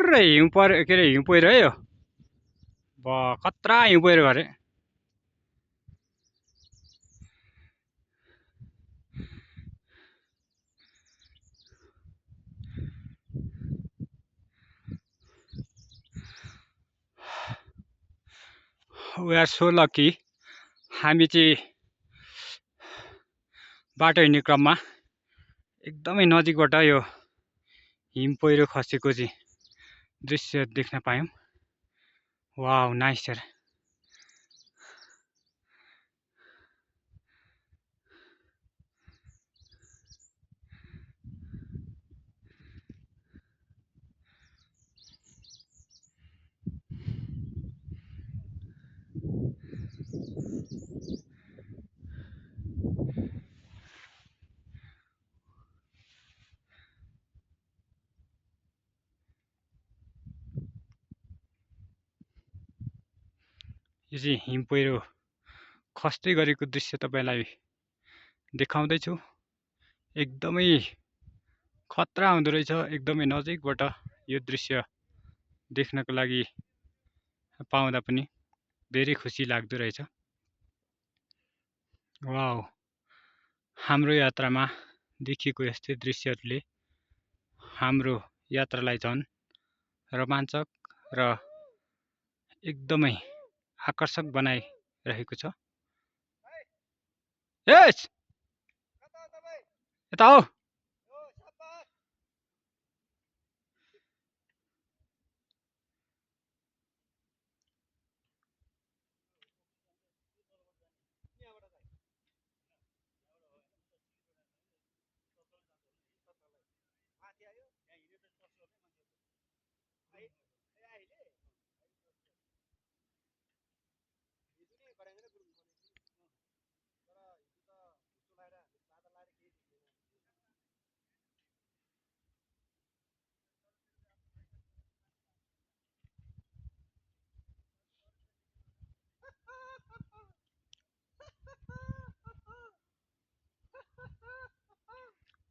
पुरै हिउँ पर के अरे हिउँ पहिरो है यो खतरा हिउँ पहिरो गरे वी आर सो लकी हामी चाहिँ बाटो हिँड्ने क्रममा एकदमै नजिकबाट यो हिम पहिरो खसेको चाहिँ दृश्य देख्न पायौँ वाउ नाइस यार यो चाहिँ हिम पहिरो खस्दै गरेको दृश्य तपाईलाई देखाउँदैछु एकदमै खतरा हुँदो रहेछ एकदमै नजिकबाट यो दृश्य देख्नको लागि पाउँदा पनि धेरै खुसी लाग्दो रहेछ वाउ हाम्रो यात्रामा देखिएको यस्तै दृश्यहरूले हाम्रो यात्रालाई झन् रोमाञ्चक र एकदमै आकर्षक बनाइरहेको छ यस यता हो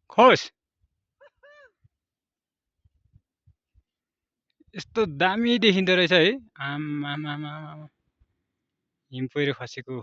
खोस यस्तो दामी देखिँदो रहेछ है आमामामा हिम पहिरो खसेको